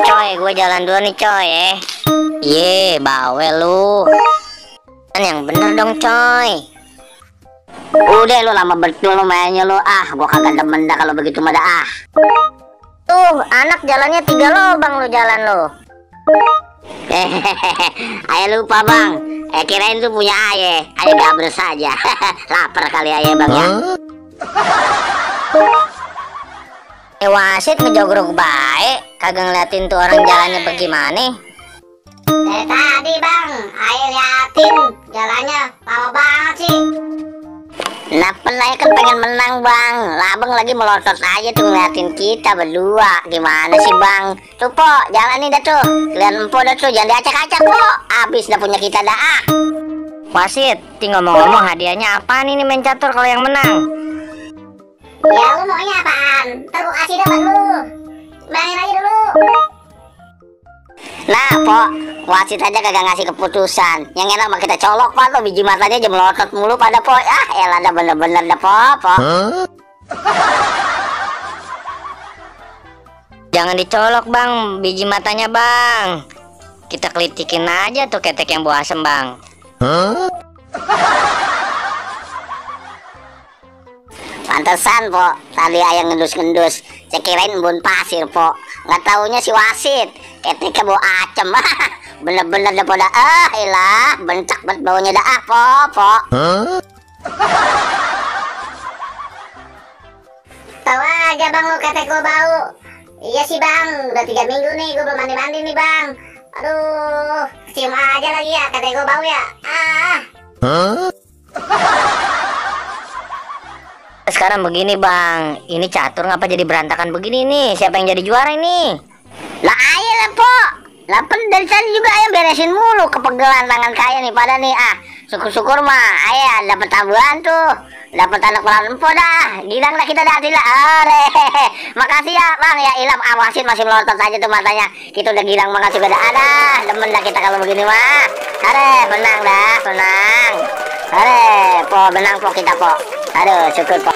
Coy, gue jalan dulu nih coy ya. Ye, bawel lu. Kan yang bener dong coy. Udah lu lama betul lu mainnya lu. Gua kagak demen dah kalau begitu mah dah. Tuh, anak jalannya 3 lubang lu jalan lu. Ayo lupa bang. Kirain tuh punya aye. Aye gaber saja. Lapar kali aye bang ya. Wasit ngejogrok baik, kagak ngeliatin tuh orang jalannya bagaimana. Dari tadi bang, ayo liatin jalannya lama banget sih. Nah penanya kan pengen menang bang, labeng lagi melotot aja tuh ngeliatin kita berdua. Gimana sih bang? Tuh po, jalanin dah tuh. Kalian empo dah tuh, jangan diacak-acak po. Abis dah punya kita dah. Wasit, ngomong-ngomong hadiahnya apa nih main catur kalau yang menang? Ya lu maunya apaan? Ntar gua kasih dapat lu. Bayangin aja dulu. Nah po, wasit aja kagak ngasih keputusan. Yang enak mah kita colok pak, lo biji matanya aja melotot mulu pada po. Elah dah bener-bener dah po. Jangan dicolok bang, biji matanya bang. Kita kelitikin aja tuh ketek yang bau asem bang. Pantesan po, tadi ayah ngendus-ngendus. Saya kirain embun pasir po. Nggak taunya si wasit. Ketika bau acem. Bener-bener dah po dah. Elah, bencak banget baunya dah po. Tahu aja bang lu ketek gua bau. Iya sih bang, udah 3 minggu nih gua belum mandi-mandi nih bang. Aduh, cium aja lagi ya ketek gua bau ya. Sekarang begini bang, ini catur ngapa jadi berantakan begini nih? Siapa yang jadi juara ini? Lah ayo lah po. Lah dari tadi juga ayam beresin mulu, kepegelan tangan kaya nih pada nih. Syukur-syukur mah ayah dapat tambahan tuh, dapat anak pelan empo dah. Gilang dah kita dah tidak. Makasih ya bang ya, ilham awasin masih melotot aja tuh matanya. Kita udah gilang makasih udah ada. Demen dah kita kalau begini mah. Menang dah, menang. Po, menang po kita po. Aduh, syukur po.